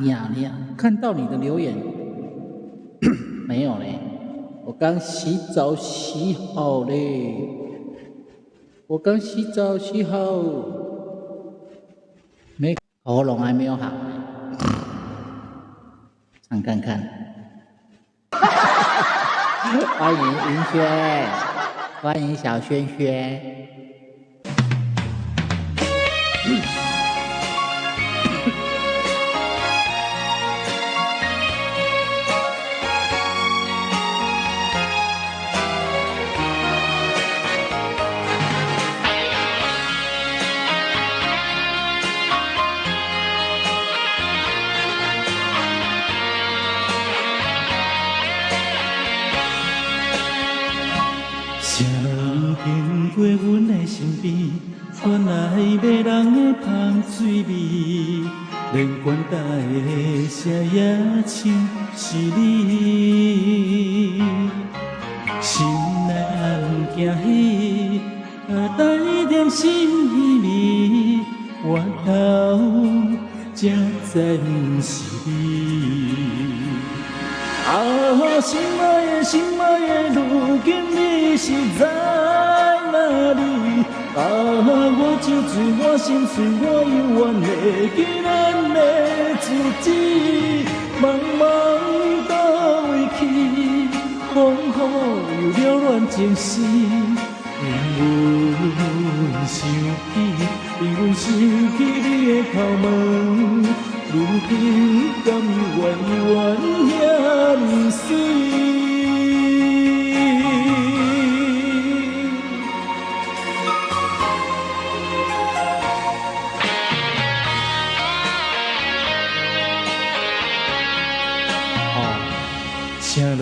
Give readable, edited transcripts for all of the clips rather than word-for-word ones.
你好，你好，看到你的留言沒有嘞？我剛洗澡洗好嘞，我剛洗澡洗好，沒喉嚨還沒有好，唱看看。歡迎雲軒，歡迎小萱萱。啥人经过阮的身边，传来迷人的香水味，连关台的声也像是你。心内暗惊喜，啊，带点心稀微，回头才知毋是你。啊，心爱的，心爱的，如今你是在哪里？啊，我酒醉，我心碎，我犹原会记咱的日子，茫茫佗位去，风雨又扰乱情丝。因阮想起，因阮想起你的头毛。如今甘犹原犹原遐呢媠？啥人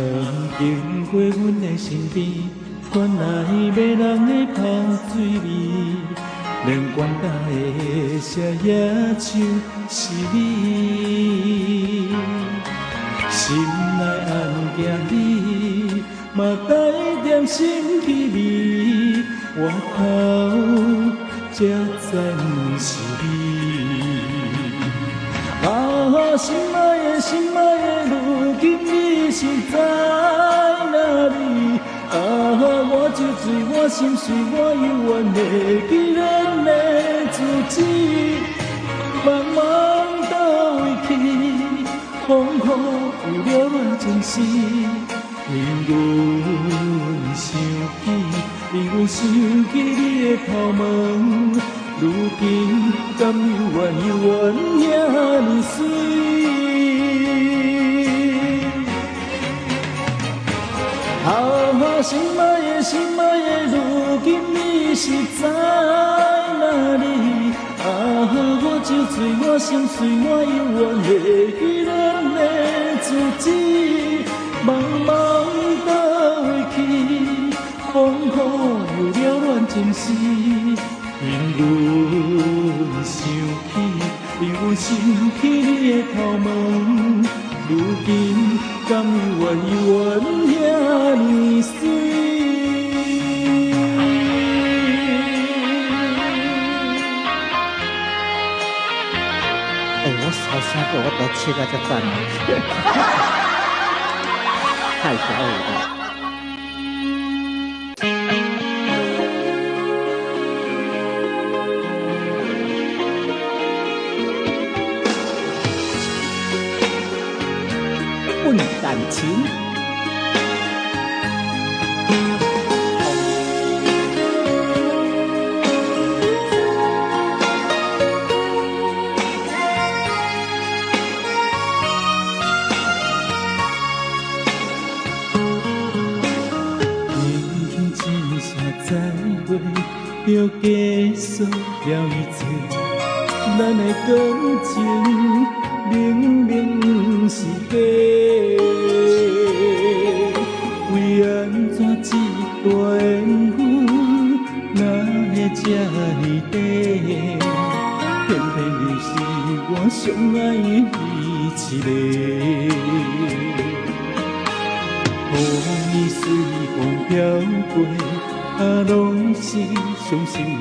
经过阮的身边，传来迷人的香水味，连关台的声也像是你。心内暗惊喜，嘛带点心稀微，回头才知毋是你。啊，心爱的，心爱的，如今你是在哪里？啊，我酒醉，我心碎，我犹原会记咱的日子，茫茫佗位去，风雨又扰乱情丝。因阮想起，因阮想起你的头毛，如今甘犹原犹原遐呢媠？啊，心爱的，心爱的，如今你是在哪里？啊，我酒醉，我心碎，我犹原会记咱的日子，茫茫佗位去，风雨又扰乱情丝。因阮想起，因阮想起你的头毛，如今甘犹原犹原遐呢媠？欸，我好声过，我都切到这赞了，太小虎了。问感情。轻轻一声再会，就结束了一切。咱的感情明明不是假，为按怎这段缘分哪会这呢短？偏偏你是我上爱的彼一个。雨随风飘过，啊，拢是伤心话。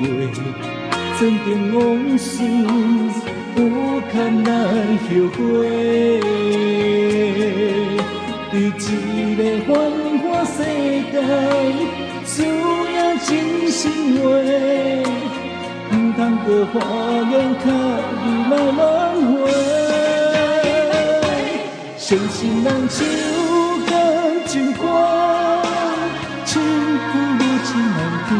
前尘往事有可較難後悔。佇這個繁華世界，需要真心話，毋通閣花言巧語來挽回。相信人唱感情歌，唱久愈情難聽。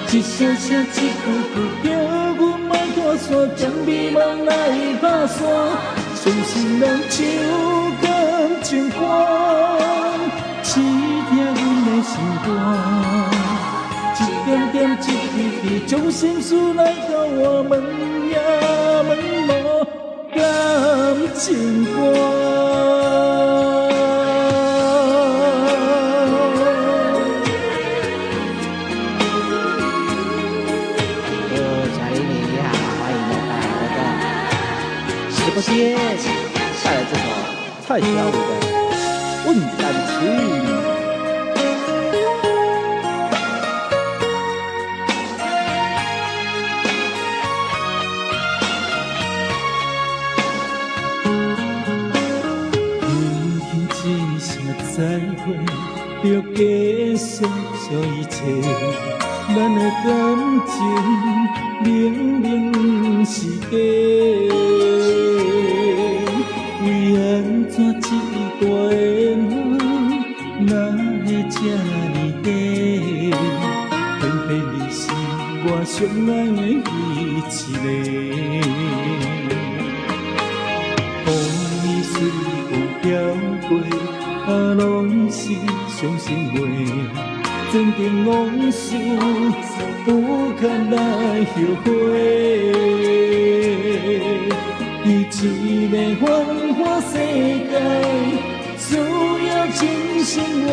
一聲聲一句句叫阮莫脫線，將美夢來拍散。相信人唱感情歌，刺痛阮的心肝。一點點一滴滴，將心事來交換，問也問無感情歌。小玲你好，歡迎來到我的直播間，帶來這首蔡小虎的《問感情》。輕輕一聲再會，就結束一切。咱的感情明明是假，為按怎這段緣哪會這呢短？偏偏你是我上愛的彼一个。風雨隨風飄過，啊，攏是傷心話。前塵往事有較來後悔。佇這個繁華世界，需要真心話，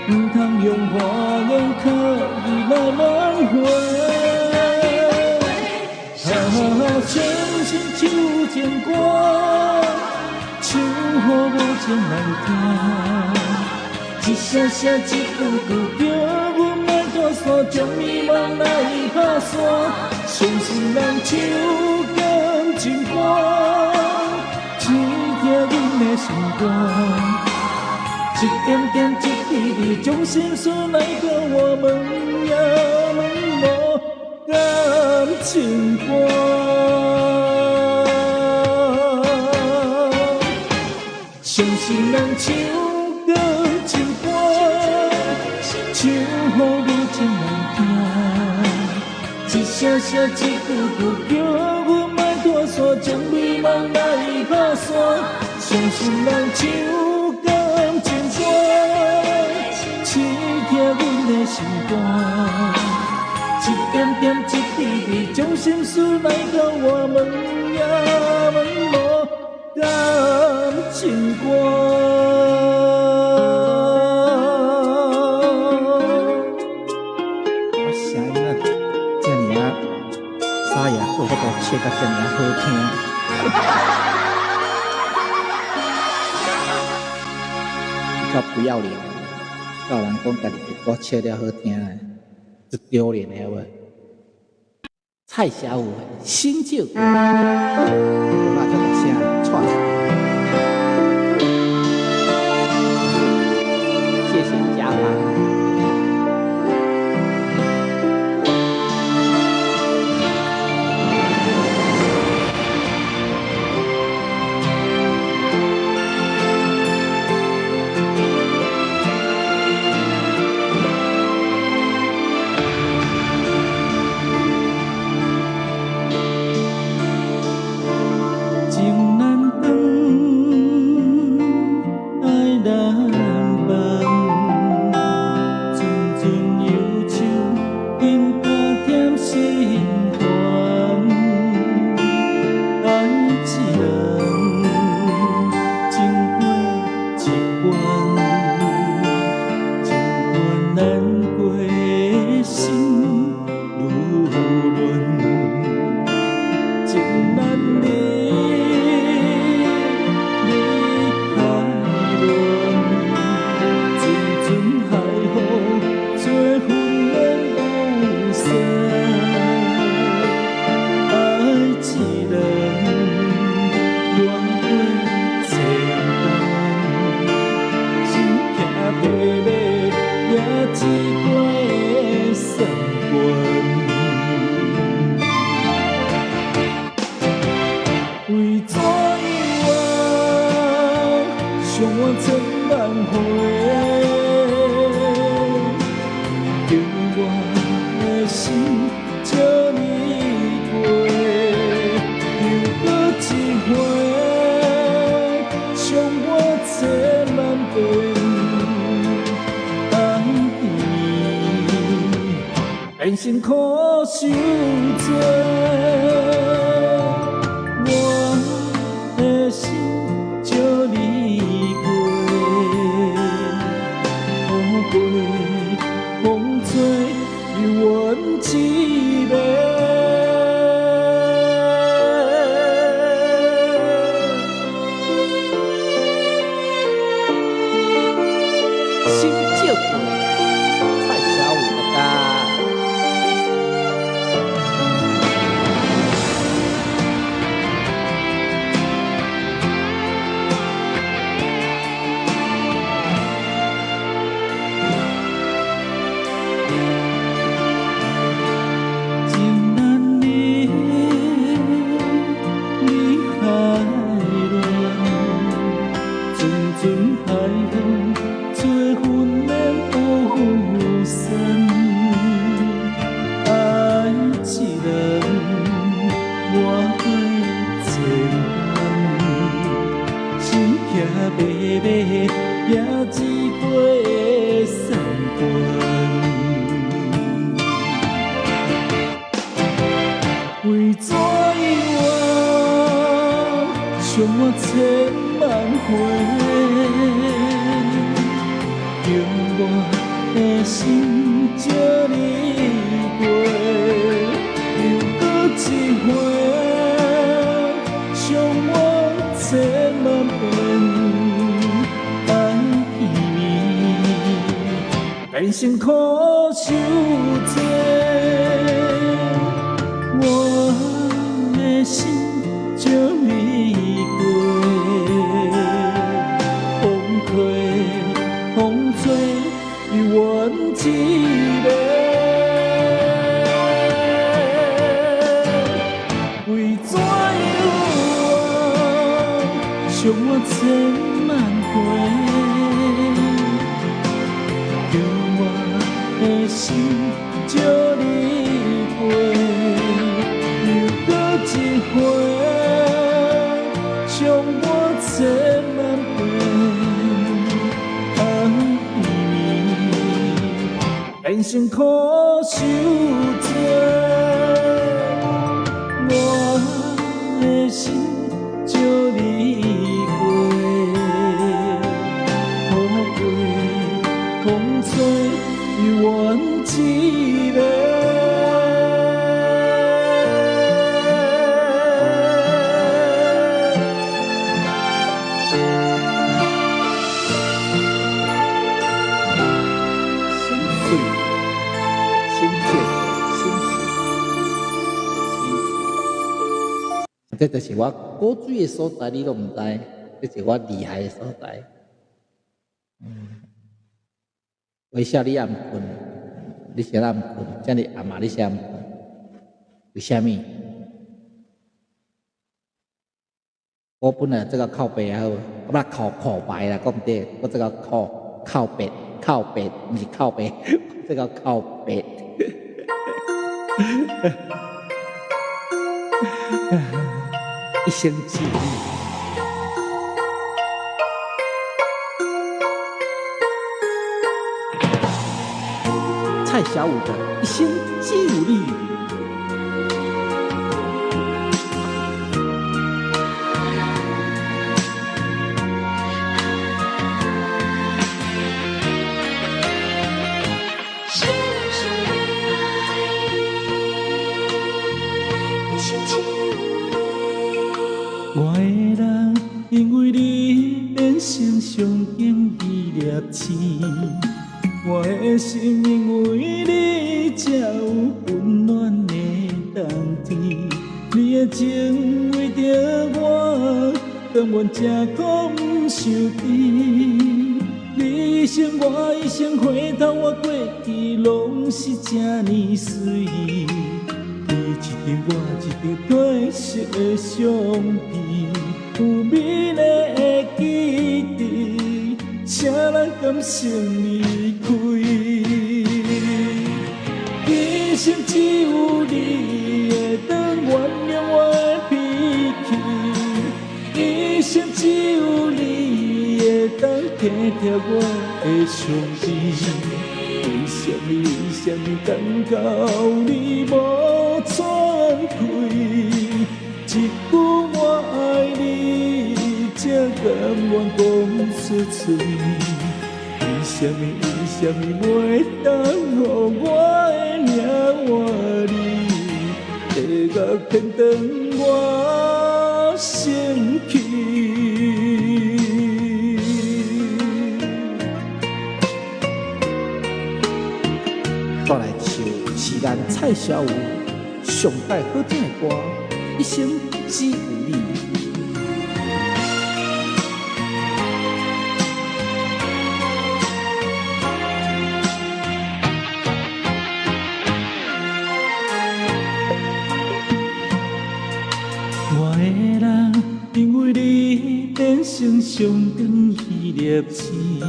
毋通用花言巧語來挽回。啊，相信唱情歌，唱予無情難聽。一聲聲一句句叫阮莫脫線，將美夢來拍散。相信人唱感情歌，刺痛阮的心肝。一點點一滴滴，將心事來交換，問也問無感情歌。相信人唱感情歌，唱予無情難聽。一聲聲一句句叫阮莫脫線，將美夢來拍散。相信人唱感情歌，刺痛阮的心肝。一點點一滴滴，將心事來交換，問也問無感情歌。我聲音啊，這爾仔沙啞，閣有法度唱甲這爾仔好聽。夠不要臉，教人講家己的歌唱了好聽，足丟臉的好無？蔡小虎的新舊歌，我那這個聲唱出來。謝謝家芳。情難斷，愛難放，陣陣憂愁緊加添心煩。愛一人情過一關，情關難過心愈亂。情難離，你海輪，陣陣海風吹分緣有散。愛一回，让我的心借你过，又阁一回，伤我千万遍，爱变成苦受罪。我的心借你过，雨过风吹，犹原一个。心借过，蔡小五的歌。情难离，你海乱，阵阵海风吹阮的雨伞。爱一人，我过千万，心骑白马，也只过三关。为怎样伤我千万回，让我的心借你过，又阁一回，伤我千万遍，爱变成苦受罪。我的心借你过，风吹风吹，犹原一个。为怎样伤我千万回，让我的心借你过，又阁一回，伤我千万遍，爱变成苦受罪。我的心借你过，雨过风吹，犹原一个。心碎，心借过，心碎，心碎。这就是我古水的所在，你拢毋知，这是我厉害的所在。为啥你也毋睏？你啥人毋睏？这呢暗啊，你啥毋睏？为啥物？我本来这个靠北好，我不靠靠白啦，讲对，我这个靠靠北，靠北，毋是靠北，这个靠北。一生记忆。蔡小五的一生皆有力。是不是爱你心情有我的人因为你变成上紧的粒星，我的心因为你才有温暖的冬天。你的情为著我，甘愿吃苦毋受甜。你一生我一生，回头我过去拢是这呢媠。你一张我一张褪色的相片，有美丽的记忆，深啥人甘心离开？一生只有你会当原谅我的脾气，一生只有你会当体贴我的伤悲。为什么？为什么等到你无喘气？一句我爱你，才甘愿讲出嘴。为什么？为什么袂当予我的名换你？地狱天堂我先去。煞来唱是咱蔡小五上盖好听的歌，一生只有你。我的人因为你变成上长彼粒星，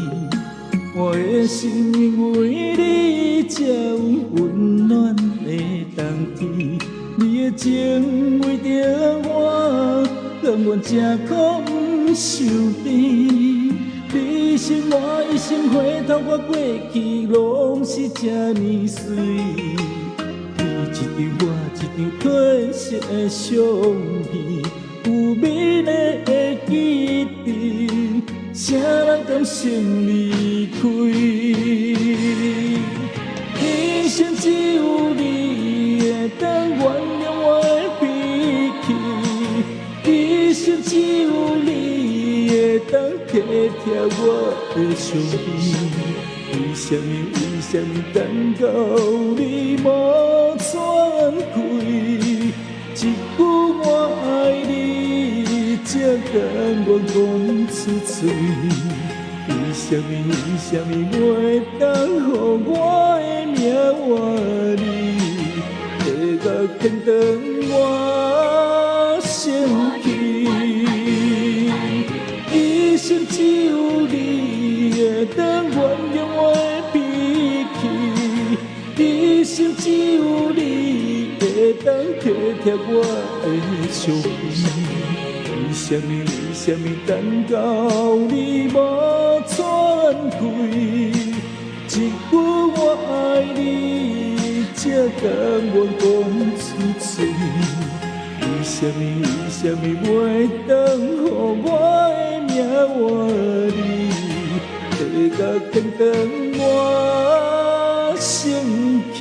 我的心因为你才有温暖的冬天。你的情为著我，甘愿吃苦毋受甜。你是我一生回头，我过去拢是这呢媠。你一张我一张褪色的相片，有美丽的记忆，啥人甘心离开？一生只有你会当原谅我的脾气，一生只有你会当体贴我的伤悲。为什么？为什么等到你无喘气？一句我爱你，才甘愿讲出嘴。为什么？为什么袂当予我的名换你？地狱天堂我先去。一生只有你会当原谅我的脾气，一生只有你会当体贴我的伤悲。为什么？为什么等到你无喘气？一句我爱你，才甘愿讲出嘴。为什么？为什么袂当予我的名换你？地狱天堂我先去。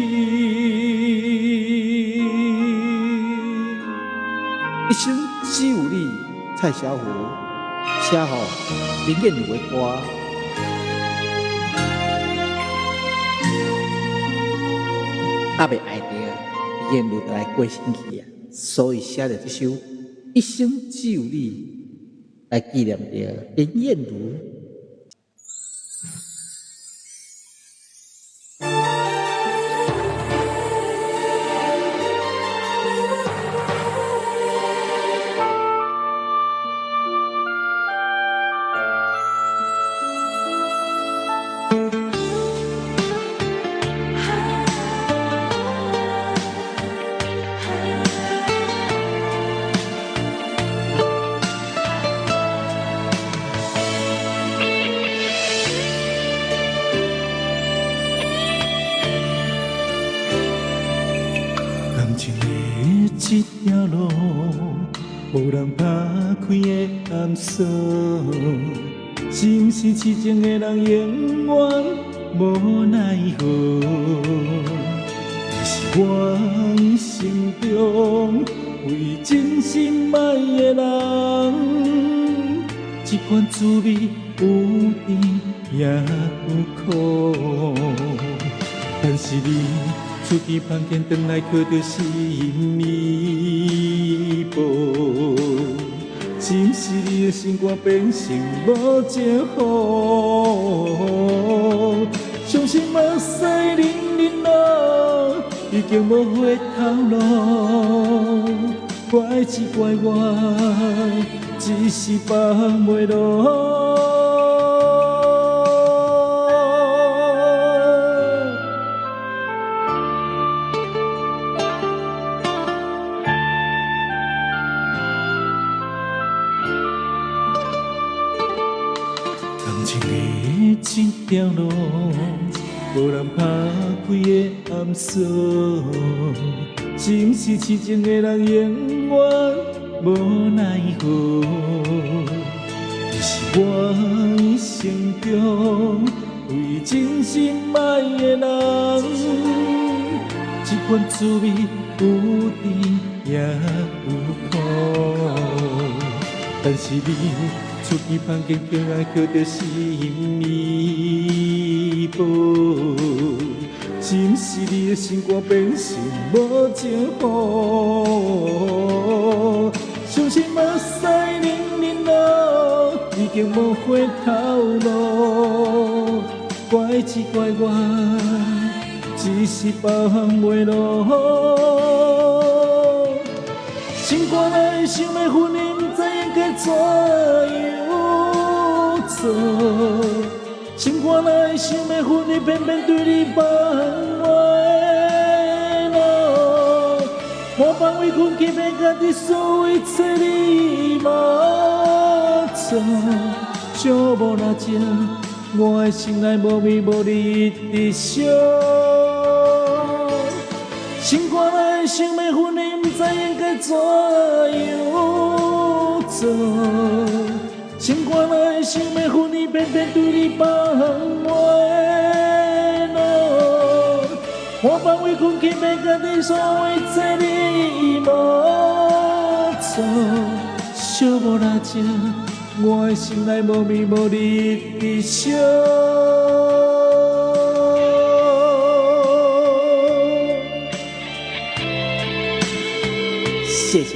一生只有你，蔡小虎写予林燕如的歌。还袂爱著林燕如就来过身去啊，所以写著这首《一生只有你》来纪念著林燕如。感情的这条路，无人拍开的暗锁，是毋是痴情的人永远无奈何？你是我一生中为真心爱的人，这款滋味有甜也有苦，但是你出去芳间，转来靠著是弥补。是毋是你的心肝变成无情雨？相信目屎淋淋落，已经无回头路。怪只怪我，只是放袂落。情的這條路，無人拍開的暗鎖，是毋是痴情的人永遠無奈何？你是我一生中唯真心愛的人，這款滋味有甜也有苦，但是你出去芳間，偏愛捡著什物寶？是毋是你的心肝變成無情雨？相信目屎淋淋落，已經無回頭路。怪只怪我，只是放袂落。心肝內想欲分離，毋知應該怎樣做。心肝內想欲分離，偏偏對你放袂落。我放圍困，欺騙家己，所有一切你無錯。寂寞若情，我的心內無味無你一直燒。心肝內想欲分離，毋知應該怎樣做。心肝內想欲分離，偏偏對你放袂落。我放圍困，欺騙家己，所有一切你無錯。寂寞若情，我的心內無味無你一直燒。謝謝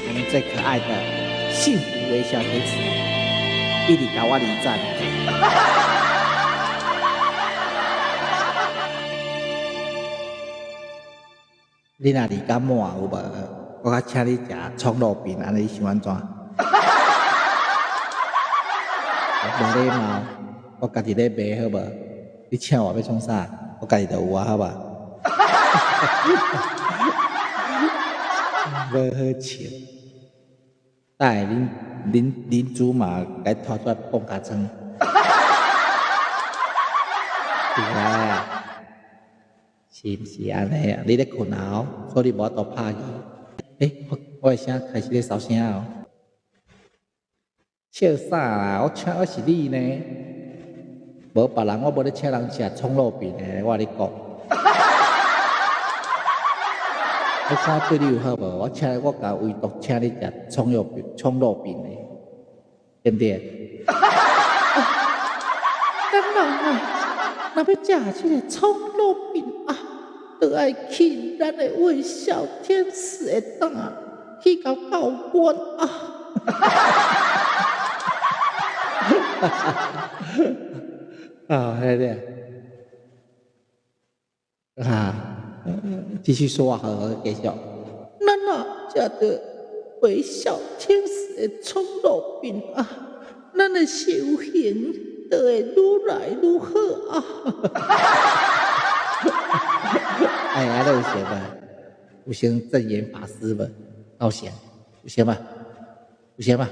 我們最可愛的幸福微笑天使，一直共我禮讚。你若離甲滿有無？我較請你食蔥肉餅，按呢你想按怎？無禮貌，我家己咧賣好無？你請我欲創啥？我家己就有啊，好無？無好笑。等下恁祖媽共拖出來放尻川。是啊，是毋是按呢啊？你咧睏啊？所以你無法度拍去。欸，我的聲開始咧燒聲哦。笑啥啦？我請的是你呢，無別人，我無咧請人食蔥肉餅的，我共你講。我看對你有好無？我請我共唯獨請你食蔥肉餅、蔥肉餅的，對毋對？咱人啊，若欲食這個蔥肉餅啊，就愛去咱的微笑天使的店，去共教官啊！啊，彼个啊，繼續說啊，好好繼續。咱啊，食著微笑天使的蔥肉餅啊，咱的修行就會愈來愈好啊！哎，按呢有像無？有像證嚴法師無？有像？有像無？有像無？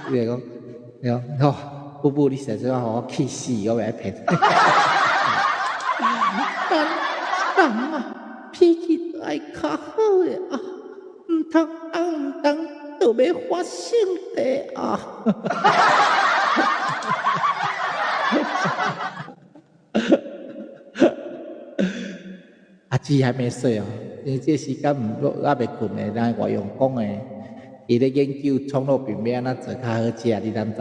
你講，你講，吼，布布，你實在予我氣死，我袂愛騙。咱人啊，脾氣都愛較好的啊，毋通紅毋通就欲發性地啊！阿姊還沒睡哦，因為這時間毋猶未睏呢，咱外傭講的，伊咧研究蔥肉餅欲按怎做較好食，你敢知？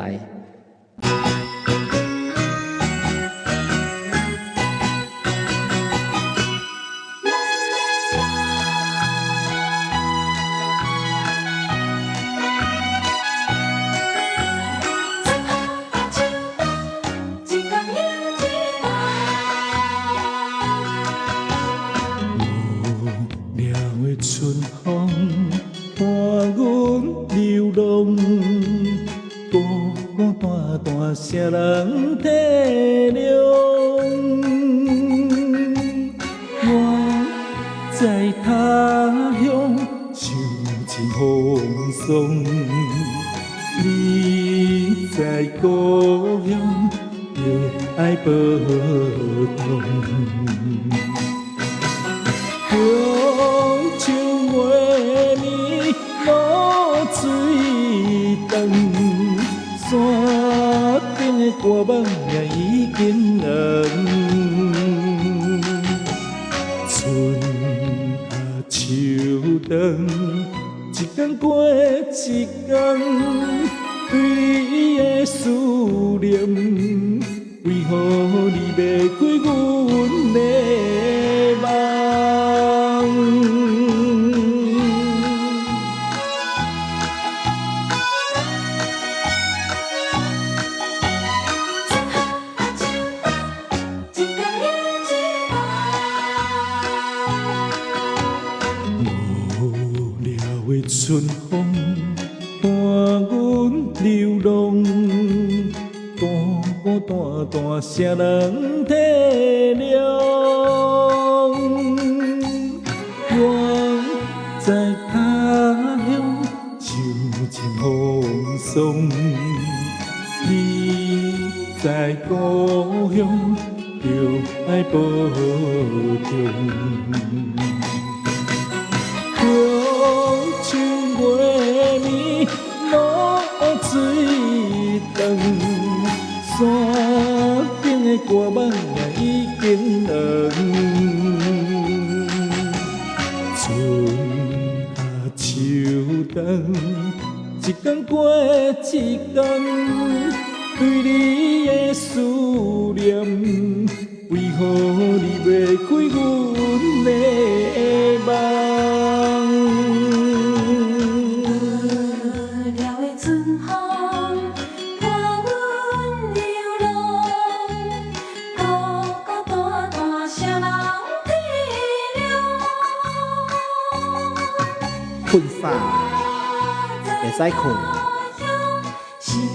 無聊的春風伴阮流浪，孤孤單單，誰人體諒？我在他鄉受盡風霜，在故乡，著爱保重。中秋月暝露水长，山顶的歌梦也已经黄。春夏秋冬，一天过一天，对你的思念，為何你袂開阮的夢？無聊的春風伴阮流浪，孤孤單單誰人體諒？遠在他鄉受盡風霜，你在故鄉著愛保重。中秋月暝露水長，山頂的歌夢也已經黃。春夏秋冬，一天過一天，對你的思念，為何你袂開阮的夢？無聊的春風伴阮流浪，孤孤單單誰人體諒？睏啥？會使睏。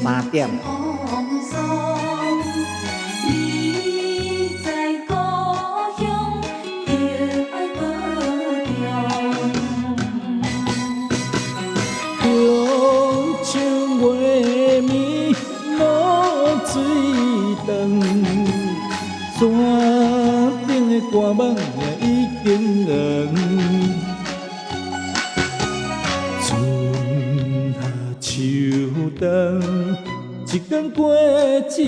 3點。你在故鄉，著愛保重。中秋月暝露水長，山頂的歌夢也已經黃。春夏秋冬，一天過一天，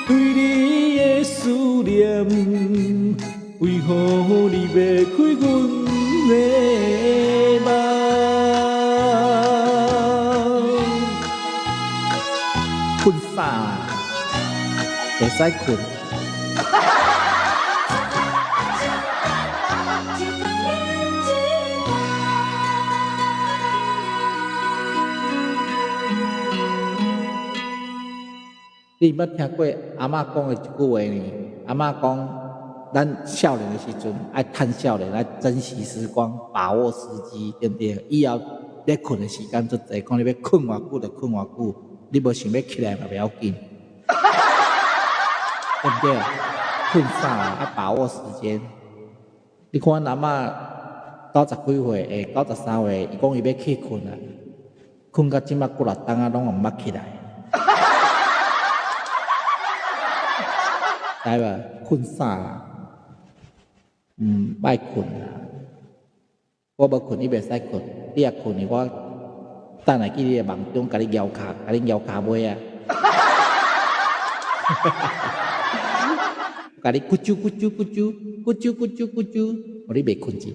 對你的思念，為何你袂開阮的夢？睏啥啦？會使睏。你捌聽過阿嬤講的一句話呢？阿嬤講，咱少年的時陣愛趁少年，愛珍惜時光，把握時機，對毋對？以後咧睏的時間足濟，看你欲睏偌久就睏偌久，你無想欲起來嘛袂要緊，對毋對？睏啥啦？愛把握時間。你看阮阿嬤90幾歲，93歲，伊講伊欲去睏啊，睏到這馬幾若冬啊，攏毋捌起來。知無？睏啥啦？莫睏啦！我無睏，你袂使睏。你若睏去，我等下去你的夢中，共你搖跤，共你搖跤尾啊！共你咕啾咕啾咕啾咕啾咕啾咕啾，予你袂睏去。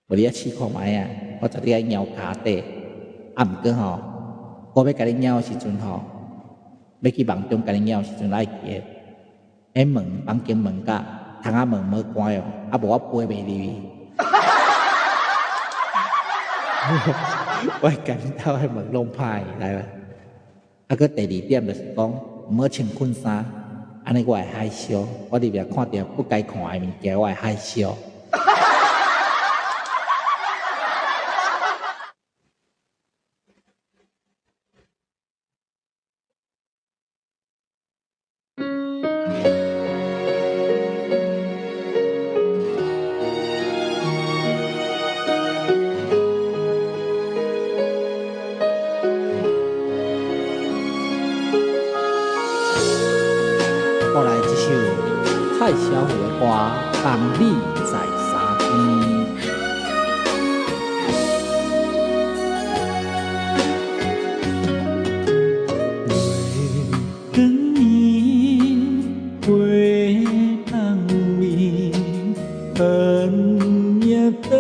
無你愛試看覓啊！我絕對愛搖跤底。啊，毋過吼，我欲共你枵的時陣吼，欲去夢中共你枵的時陣，愛記得，彼門房間門佮窗仔門毋好關哦，啊無我飛袂入去。我會共你兜彼門弄歹去，來無？啊，閣第二點就是講，毋好穿困衫，按呢我會害羞。我入來看著不該看的物件，我會害羞。過來這首蔡小虎的歌《當你在三更》。月光花香味，寒夜當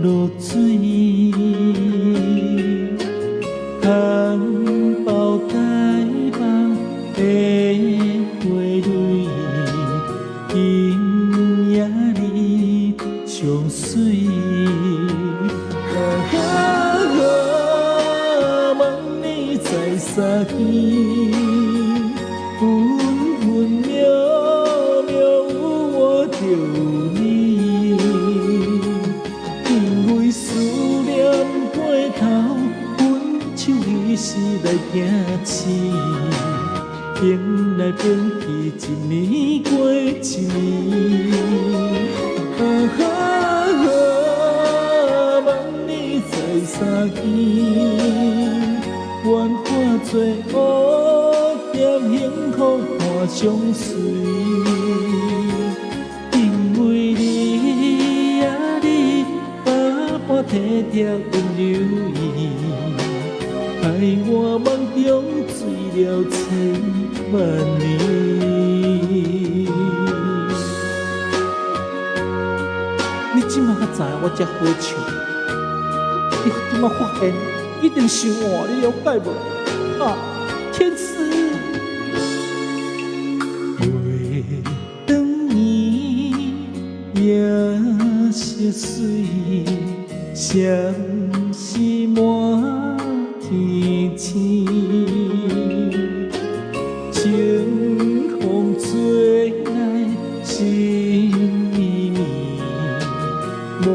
露水，含苞待放的花蕊，今夜你上水。啊，問你在三更，分分秒秒有我著你，因為思念過頭，阮手彼時來行試，變來變去，一年過一年。啊，問你在三更，願化做蝴蝶，幸福伴相隨。因為你啊你，百般體貼溫柔意，害我夢中醉了千萬年。你這馬才知我這好笑，你這馬發現一定想我，你了解無？啊，天使。月當圓，夜色水，闪烁滿天星。清風吹來心綿綿，無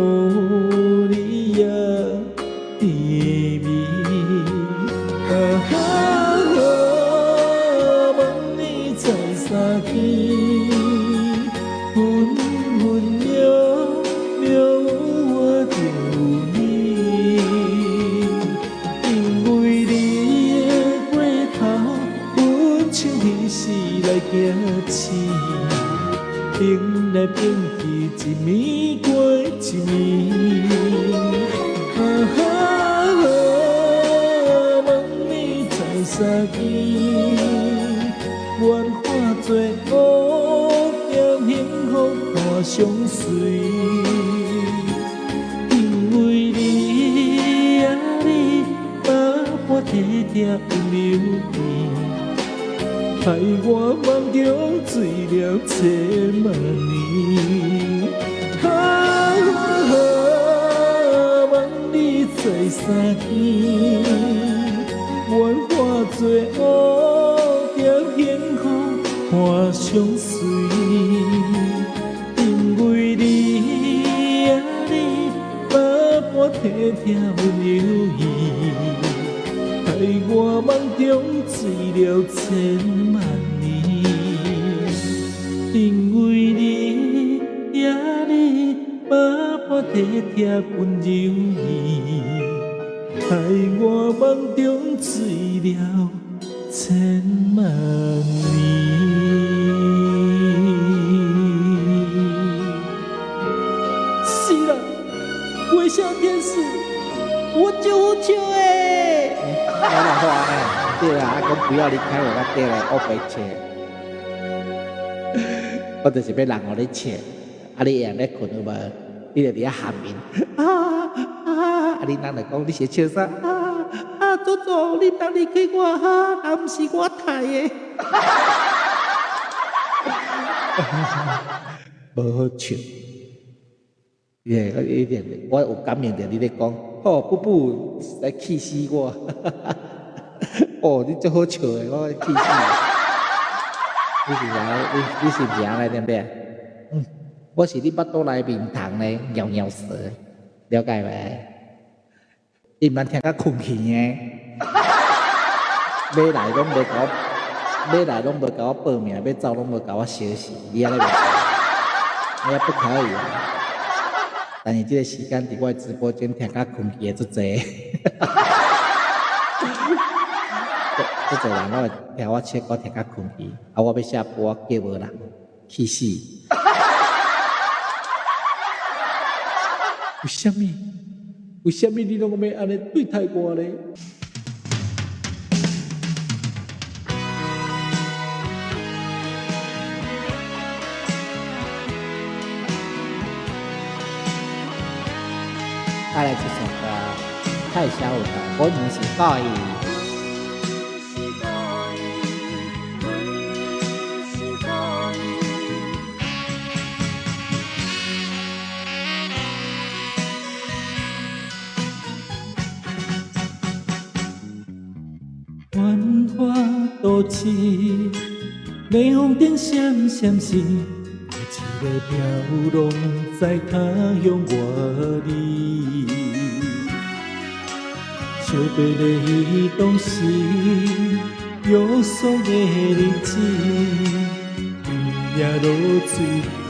你也甜蜜。啊，問你在三更，分分秒秒有我著你，因為你的過頭，阮手彼時來行試，變來變去，一暝過一暝。啊，問你在三更，願化做蝴蝶，幸福伴相隨。因為你啊你，百般體貼溫柔意，害我夢中醉了千萬年。啊，問你在三更，願化做蝴蝶，幸福伴相隨。因為你啊你，百般體貼溫柔意，害我夢中醉了千萬年。因為你啊你，百般體貼溫柔意，害我夢中醉了千萬年。是啦，微笑天使，我就好笑的。我嘛好啊，對啦，講不要離開我，對啦，我白笑。我就是欲人予你笑，啊，你會用咧睏有無？你就佇遐喊面，啊啊！啊，你人就講你是笑啥？啊啊！祖祖，你毋通離開我哈，人毋是我刣的。無好笑。耶，我一定，我有感應著你咧講，哦，布布實在氣死我！哦，你足好笑的，我氣死。你是啥？你是毋是按呢對毋對？嗯，我是你腹肚內面蟲咧，咬咬蛇，了解無？你毋通聽甲睏去的，欲來攏無共我，欲來攏無共我報名，欲走攏無共我消息，你按呢袂使，你不可以啊！但是這個時間佇我的直播間聽甲睏去的足濟，足濟人攏會聽我唱歌聽甲睏去，啊，我欲寫歌我叫無人，氣死！為啥物？為啥物你攏欲按呢對待我咧？再來這首歌，蔡小虎的《我毋是故意》。繁華都市，霓虹燈閃閃閃，每一个飄浪在他鄉外里。相別的彼當時，約束的日子，今夜露水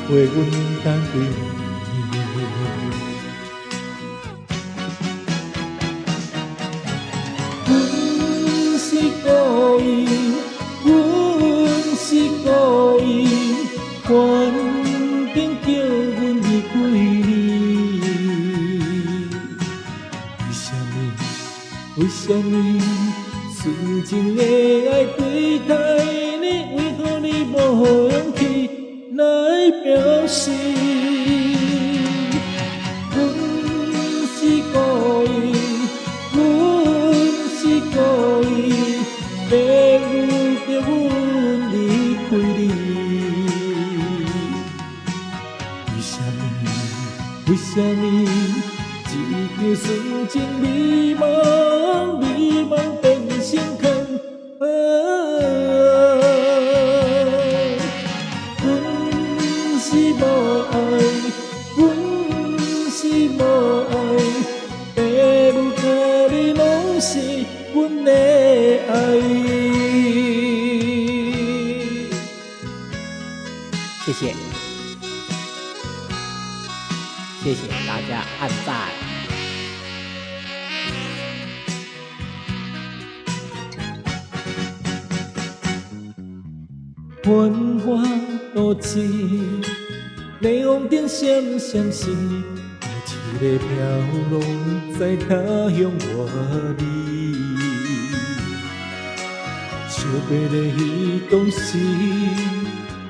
陪阮等幾暝。阮是故意，阮是故意，環境叫阮離開你。為啥物？為啥物？純情的愛對待你，為何你無勇氣來表示？阮是故意，阮是故意，父母叫阮離開你。為啥物？為啥物？一場純情美夢，美夢變成空。阮是無愛，阮是無愛，父母教你攏是阮的愛。謝謝，謝謝大家按讚。繁華都市，霓虹燈閃閃閃，每一个飄浪在他鄉外里。相別的彼當時，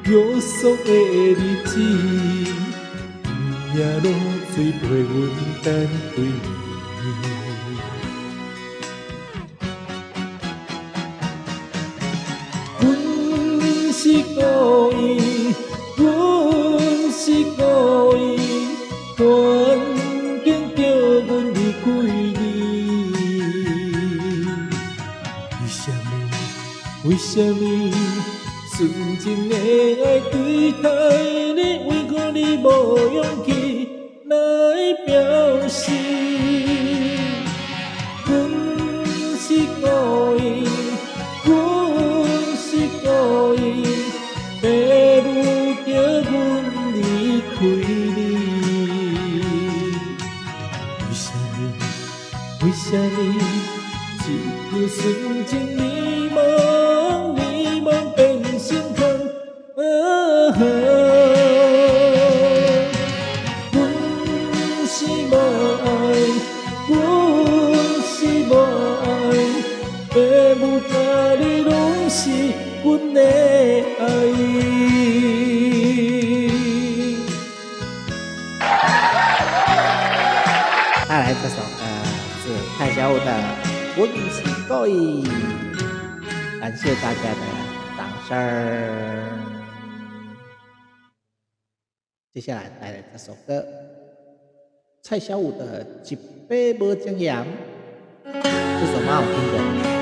約束的日子，今夜露水陪阮等幾暝。阮是故意，阮是故意，環境叫阮離開你。為啥物？為啥物？純情的愛對待你，為何你無勇氣來表示？阮是故意，阮是故意，父母叫阮離開你。為啥物？為啥物？一場純情美夢，美夢變成空。阮是無愛，阮是無愛，父母教你攏是阮的愛。再來這首歌是蔡小虎的《我毋是故意》，感謝大家的掌聲。接下來帶來這首歌，蔡小虎的《一杯無情鹽》，這首蠻好聽的。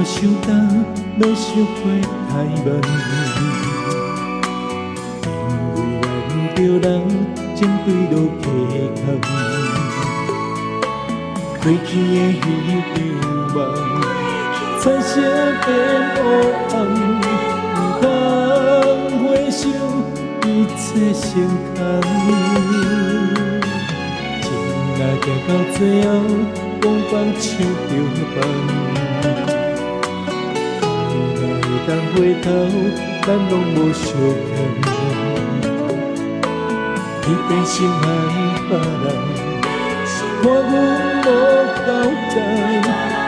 傷重，欲相陪太慢，因為愛你著人，情对落溪空。过去的彼场梦，彩色变乌红，毋通回首，一切成空。情若行到最后，讲放手就放。若会当回头，咱拢无相欠。你变心爱别人，看阮无交代，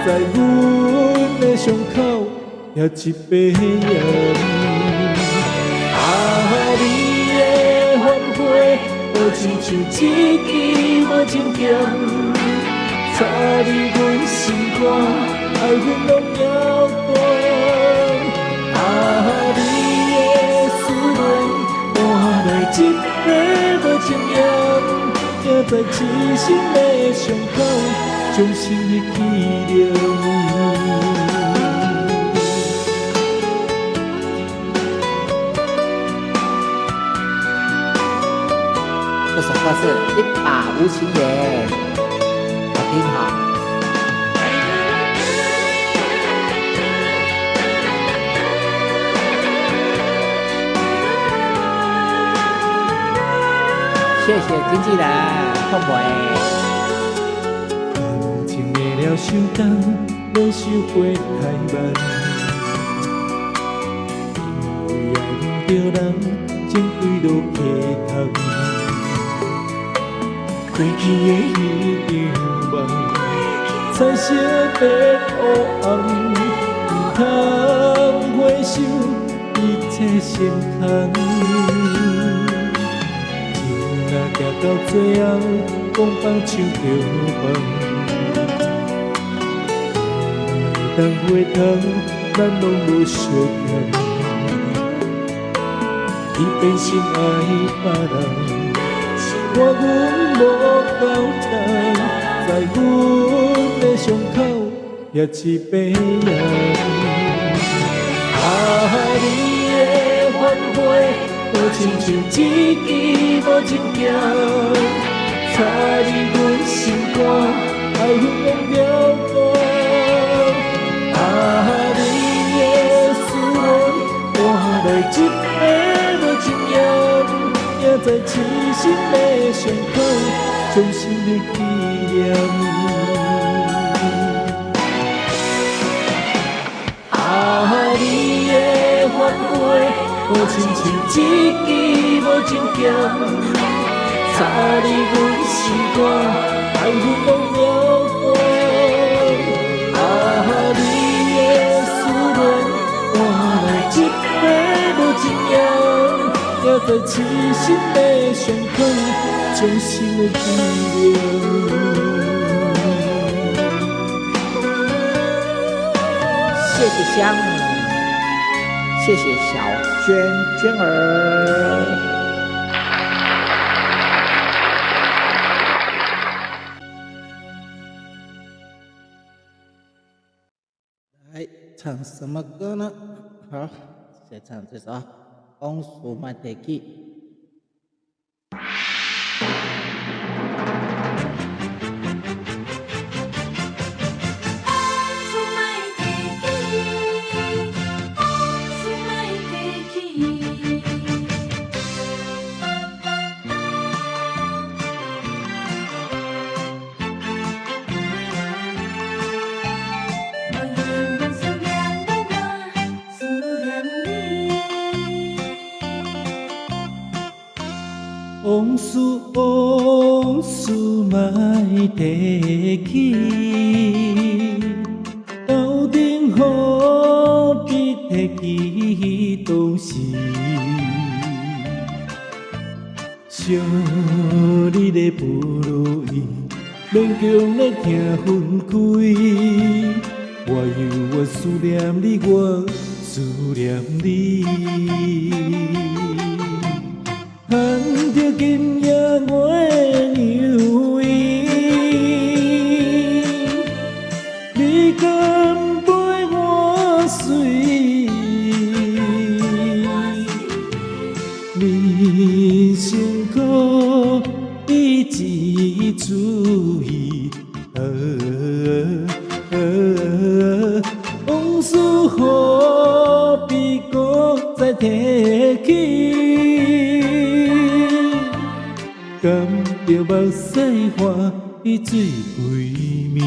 在阮的伤口也一块盐。啊，你的繁花，无亲像一支无情剑，插入阮心肝，爱恨拢了断。啊，你的思念换来一块无情盐，疼在痴心的伤口，衷心的纪念。这首歌是一把无情言，好听哈。谢谢经纪人，凤梅。感情的了相当，拢收回太慢。因为爱毋著人，情对落溪空。过去的彼场梦，彩色变乌红，毋通回首，一切成空。情若行到最后，讲放手就放。若会当回头，咱拢无相欠。你变心爱别人，看阮无交代，在阮的伤口也一块盐。啊，你的繁花，无亲像一支无情剑，插入阮心肝，爱恨拢了断。啊，你的思念换来一块无情盐，疼在痴心的伤口，衷心的纪念。啊，你的繁花，无亲像一支无情剑，插入阮心肝，爱恨拢了断。啊，你的思念换来一块无情盐，疼在痴心的伤口，衷心的纪念。谢谢香，谢谢小娟娟儿。来唱什么歌呢？好，先唱这首《往事莫提起》。往事莫提起，往事莫提起。我永远思念你，我思念你。往事往事莫提起，斗阵何必提起当时？惜日的不如意，勉强咧疼分开。我犹原思念你，我思念你。盼著今夜月娘圆，你敢陪我随？人生苦一出戏。往事何必阁再提起？甘著目屎欢喜醉规暝。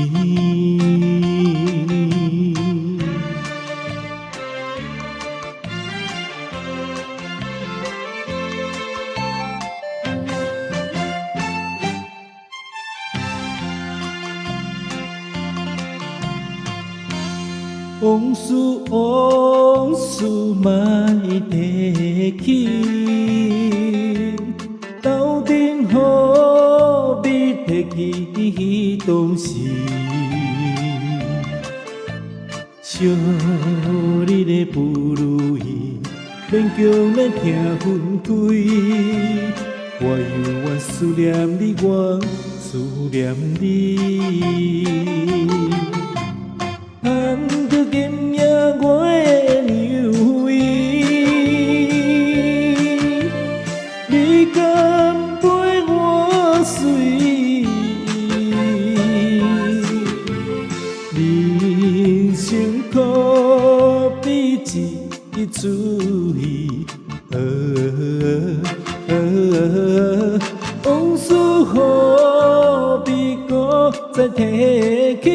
往事往事莫提起，斗阵何必提起当时？惜日的不如意，勉强来疼分开。我犹原思念你，我思念你。盼著今夜月娘伊，你敢陪我随？人生可比一出戏，往事何必阁再提起？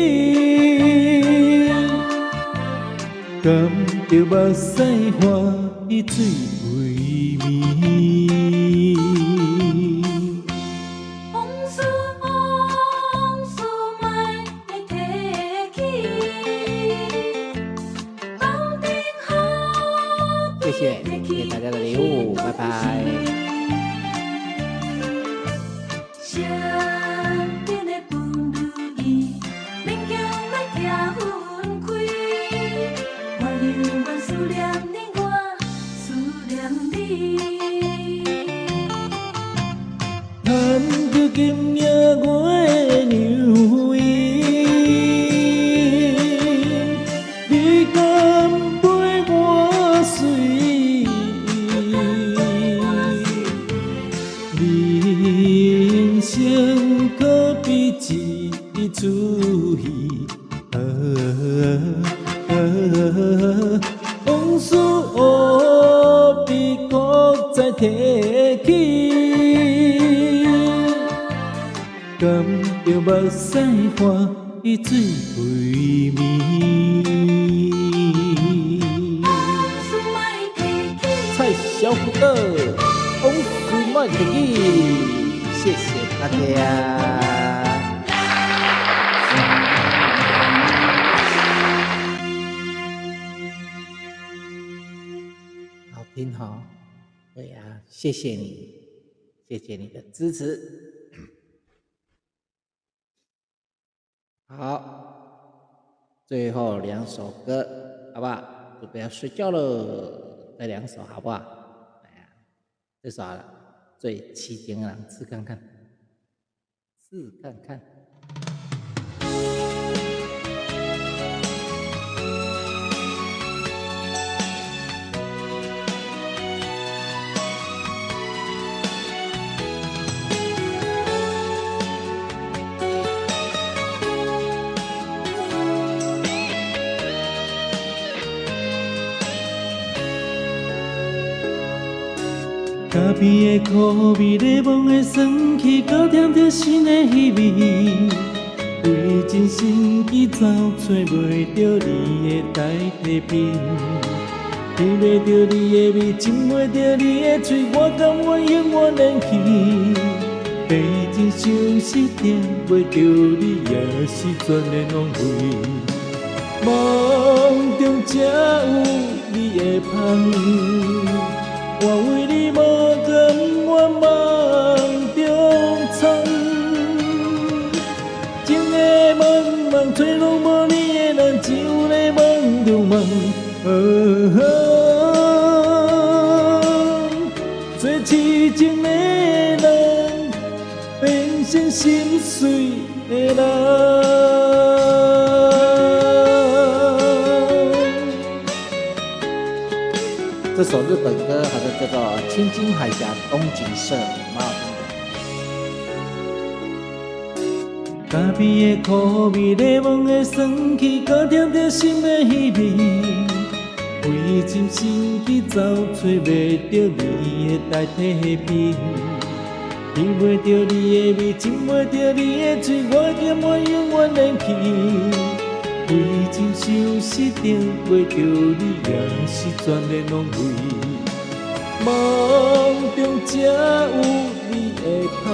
甘著目屎欢喜醉规暝。往事往事莫提起，斗阵何谢谢，谢谢大家的礼物，拜拜。惜日的不如意，勉强来疼分开。我犹原思念你，我思念你。盼著今夜月娘伊，你敢陪我随？人生可比一出戏，往事何必阁再提起？甘著目屎欢喜醉规暝。往事莫提起。蔡小虎的往事莫提起，谢谢大家。好听哈，对呀，谢谢你，谢谢你的支持。好，最后两首歌，好不好？准备要睡觉了，再两首好不好？哎呀，这首好了，最痴情的人试看看，试看看。咖啡的苦味，柠檬的酸气，加添著新的彼味。费尽心机走揣袂著你的代替品，闻袂著你的味，浸袂著你的嘴，我甘愿永远离去。费尽相思得袂著你，也是全然枉费。梦中才有你的香。我为你无甘愿梦中藏，情的茫茫，找拢无你的人，只有咧梦中梦。做痴情的人，变成心碎的人。这首日本歌好像叫做《青金海峡东景社》，蛮好听的。咖啡的苦味，檸檬的酸氣，加添著心的稀味。費盡心機走揣袂著你的代替品，闻袂著你的味，浸袂著你的嘴，我甘愿永远离去。费尽心思等袂著你，也是全然浪费。梦中才有你的香，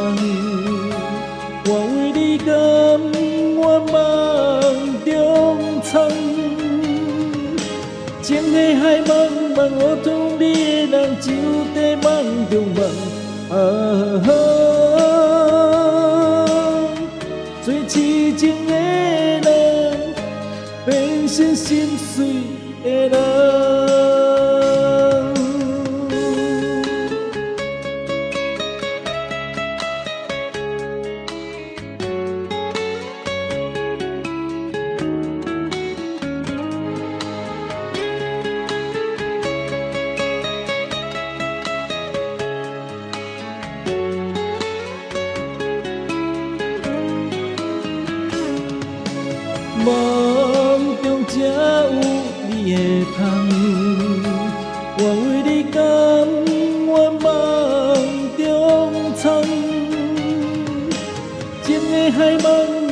我为你甘愿梦中藏。情的海茫茫，我同你的人就在梦中梦。啊，最痴情的人，变成心碎的人。梦中才有你的香，我为你甘愿梦中藏。情的海茫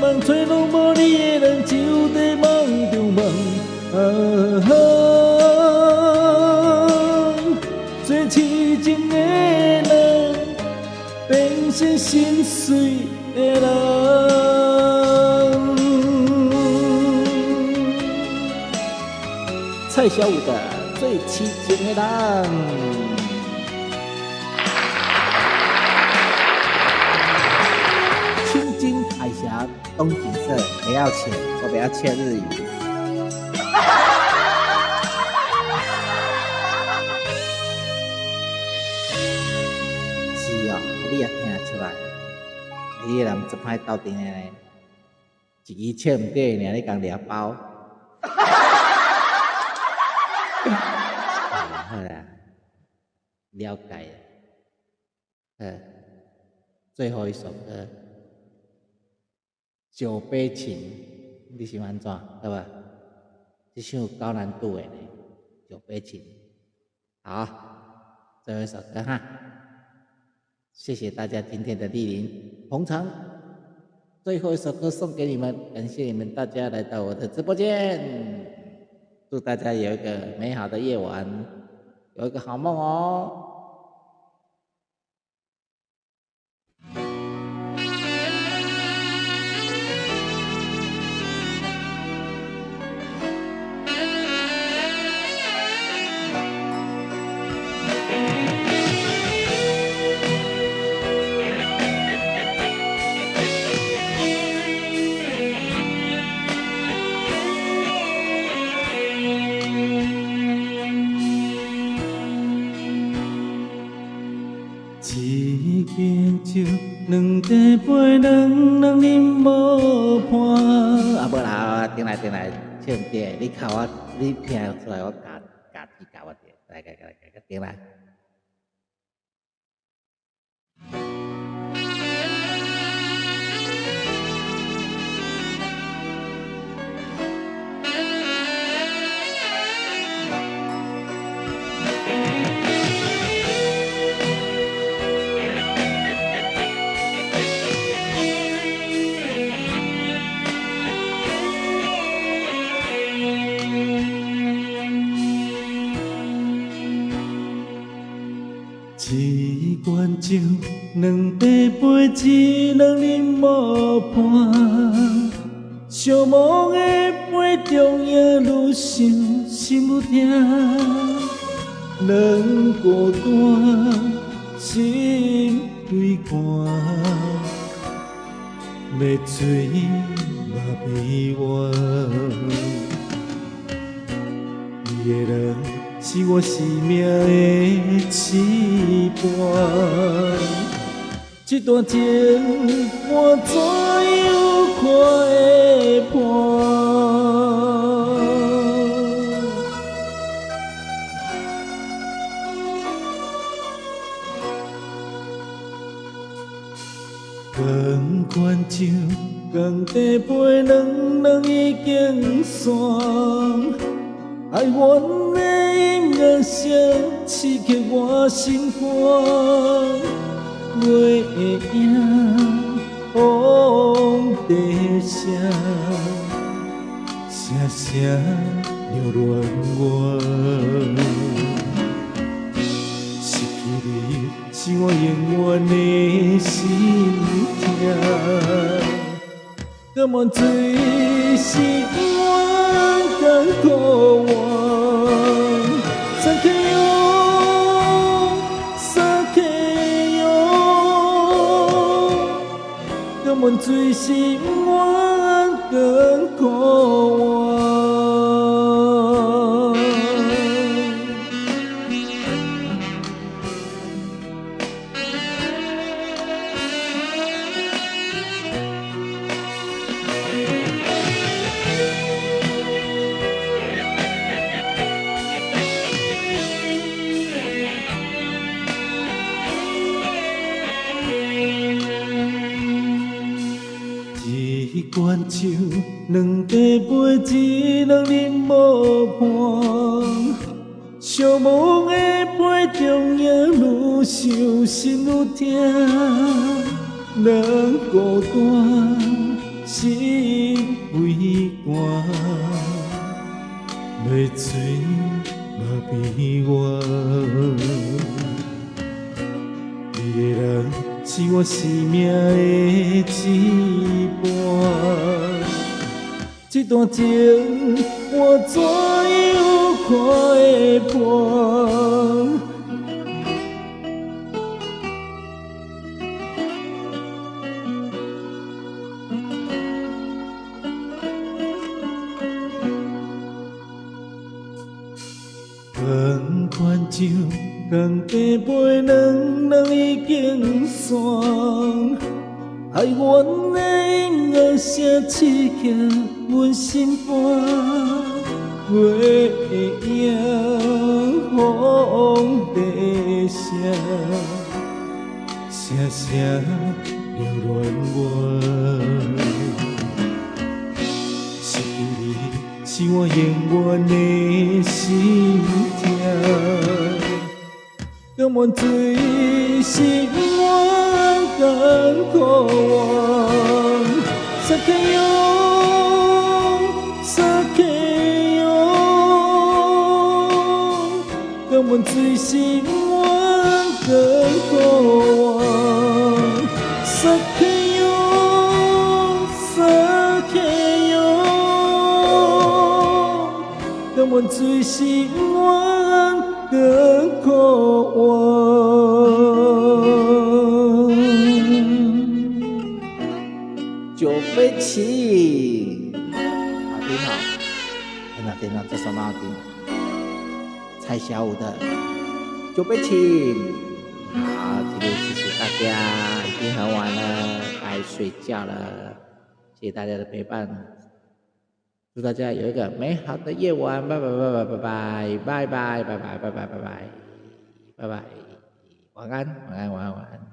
茫，找拢无你的人，就在梦中梦。啊，最痴情的人，变成心碎的人。蔡小五的最痴情的人，青津海峡东景色，不要钱，我不要切日语。是哦，你也听出来，你个人这歹斗阵的呢，一支笑毋对，尔你共掠包。好啦，了解了。最后一首歌，《酒杯情》，你是按怎？对吧？这首高难度的呢，《酒杯情》。好，最后一首歌哈，谢谢大家今天的莅临捧场。最后一首歌送给你们，感谢你们大家来到我的直播间，祝大家有一个美好的夜晚，有一个好梦哦。一杯酒，两茶杯，两人饮无伴。啊，无啦，转来转来，唱对，你靠我，你听出来，我教教字教我对，来来来来，转来。一罐酒，两茶杯，一人饮无伴。相梦的杯中影，愈想心愈痛。软孤单，心规寒，欲醉嘛袂完。伊的人是我生命的痴伴，这段情我怎样看会破？光看款酒，仝茶杯，两两已经散。哀怨的音乐声，刺激我心肝。月影风笛声，声声留恋我。失去你是我永远的心痛，甘愿醉心愿艰苦活。三更哟，三更哟，甘愿醉心愿艰苦活。一罐酒，两茶杯，一两饮无伴。寂寞的杯中影，愈想心愈痛。人孤单，心畏寒，泪水嘛变源。你的人是我生命的一半，这段情我怎样看会破？仝款酒，仝茶杯，两两已经散。哀怨的音乐声刺激阮心肝，月影风笛声，声声留恋我。失去你是我永远的心痛，甘愿醉心愿艰苦活。三更哟，三更哟，甘愿醉心愿艰苦活。三更哟，三更哟，甘愿醉心愿艰苦活。九杯情，好听哦，很好听哦，这首蛮好听。蔡小五的九杯情，好，今天谢谢大家，已经很晚了，该睡觉了，谢谢大家的陪伴，祝大家有一个美好的夜晚，拜拜拜拜拜拜拜拜拜拜拜拜拜拜拜，晚安晚安晚安晚安。